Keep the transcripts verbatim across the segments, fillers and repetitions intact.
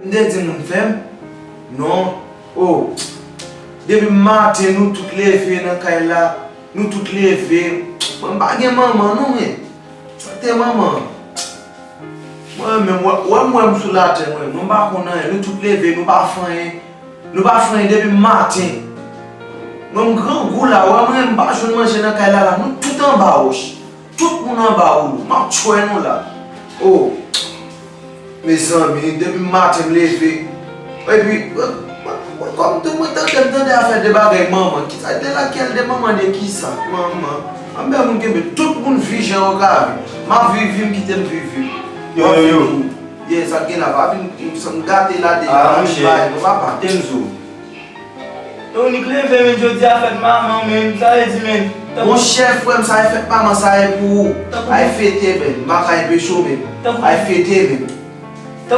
M te di moun fè m? Non. Oh. Depi maten nou tout leve nan kay la. Nou tout leve. Mwen m pa gen manman non men. Sa te manman. Mwen menm, wè, wè m wè m sou latè mwen. Mwen m pa konn anyen. Nou tout leve, nou pa fè anyen. Nou pa fè anyen depi maten. Mwen m grangou la, wè mwen m pa jwenn manje nan kay la la. Nou tout anba wòch. Tout moun anba woulo. M ap tchwè nou la. Oh. Mezanmi, depi maten m leve. Epi, mwen, mwen, mwen, kòm tou mwen tande, m tande afè de bagay manman. Kisa de lakèl de manman de kisa? Manman. Anben moun kenbe tout moun vi jan yo ka vi. M ap viv vi m, kite m viv vi m. Yo, yo, yo. Ye, sa k gen la, pa vin, m gate la deja, pa vin bay non papa. Kenzo. Yo, Nick leve men jodi a fèt manman men, sa vle di men. Monchè frè m, sa e fèt manman, sa e pou ou. Ay fete men, m pa ka enpeche w men. Ay fete men.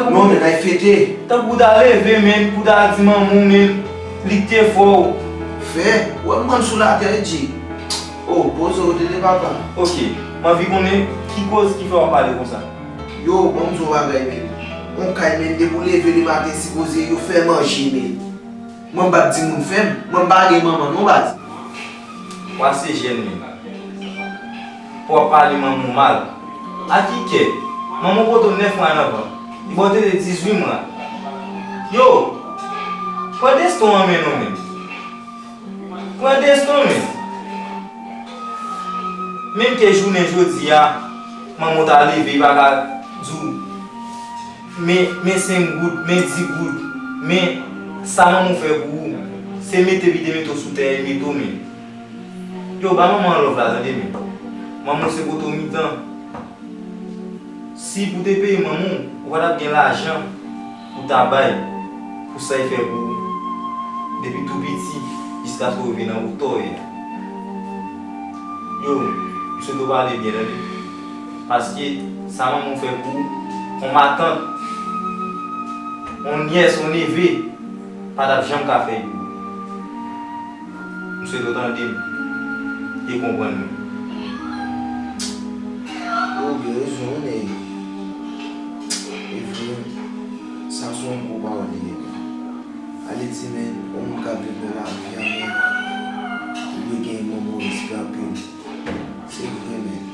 Non men, ay fete. Tankou w ta leve men, pou w ta di manman w men, li k te fè w. Fè, wè m pran sou latè, G. Oh, poze w tande papa. Ok, m anvi konnen ki koz ki fè w ap pale konsa. Yo, ban m di w yon bagay men. Yon kay men, depi w leve le maten, sipoze yo fè manje men. Mwen m pa t di moun fè m, mwen m pa gen manman non baz. Wa se jèn men. Pou w ap pale manman w mal. A ki kè? Manman w pote w nèf mwa nan vant. Li ba w tete dizuit mwa. Yo! Pran desten w an men non men. Pran desten w men. Menm ke jounen jodi a, manman w ta leve, li pa ka di w, men, men senk goud, men dis goud, men sa manman w fè pou ou, se mete li te mete w sou tè, li mete w men. Yo, ba manman an love la, tande men. Manman w se poto mitan. Si pou te peye manman w, ou pa t ap gen lajan pou ta bay pou sa l fè pou ou. Depi tou piti, jiskaske w rive nan wotè w ye a. Yo, m swete w pale byen, tande. Paske sa manman w fè pou ou, yon matant, yon nyès, yon neve, pa t ap janm ka fè l pou ou. M swete w tande m e konprann mwen. Ou gen rezon wi, nèg. E vre, sa se yon gwo pawòl li ye. Ale di men, yon moun k ap viv nan lavi a men, ou dwe gen yon bon respè anpil. Se vre men.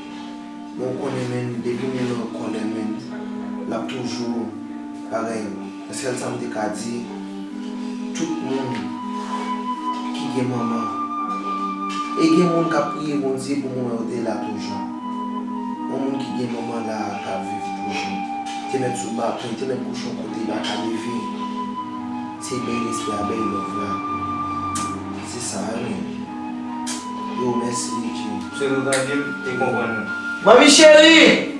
Men w konnen men, depi moun nan an kòlè men, l ap toujou bagay. Sèl sa m te ka di, tout moun ki gen manman, e gen moun k ap priye Bondye pou manman yo te la toujou. Yon moun ki gen manman la a k ap viv toujou. Te mèt sou baton, te mèt kouche yon kote, li pa ka leve. Se bèl respè a, bèl love la. Se sa wi. Yo, mèsi, G. Se nou tande m e konprann nou. Manmi cheri!